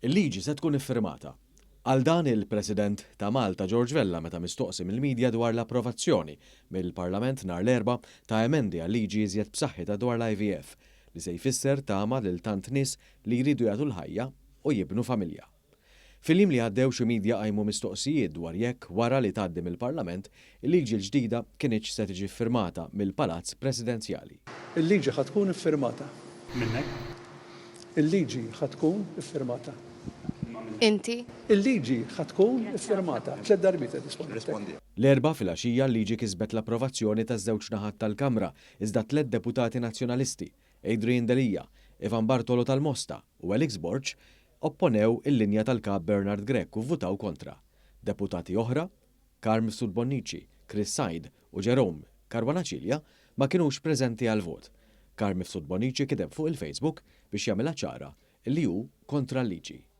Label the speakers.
Speaker 1: Il-liġi se tkun iffirmata. Qal dan il-President ta' Malta George Vella meta mistoqsi mill-media dwar l-approvazzjoni mill-Parlament nhar l-Erbgħa ta' emendi għal liġi iżjed b'saħħitha dwar l-IVF li se jfisser tama lil tant nies li jridu jagħtu l-ħajja u jibnu familja. Fil-jiem li għaddew xi media qajmu mistoqsijiet dwar jekk wara li tgħaddi mill-Parlament il-liġi l-ġdida kinitx se tiġi ffirmata mill-Palazz Presidenzjali.
Speaker 2: Il-liġi ħa tkun iffirmata.
Speaker 3: Minnek?
Speaker 2: Il-liġi ħa tkun iffirmata.
Speaker 4: Inti?
Speaker 2: Il-liġi ħa tkun iffirmata. Tlet darbiet qed
Speaker 3: Rispondi.
Speaker 1: L-Erbgħa filgħaxija l-liġi kisbet l-approvazzjoni taż-żewġ naħat tal-Kamra iżda tlett deputati Nazzjonalisti, Adrian Delia, Ivan Bartolo tal-Mosta u Alex Borg opponew il-linja tal-Kap Bernard Grech u vvutaw kontra. Deputati oħra, Carm Mifsud Bonnici, Chris Said u Jerome Caruana Cilia ma kinux preżenti għall-vot. Carm Mifsud Bonnici kiteb fuq il-Facebook biex jagħmilha ċara li hu kontra l-liġi.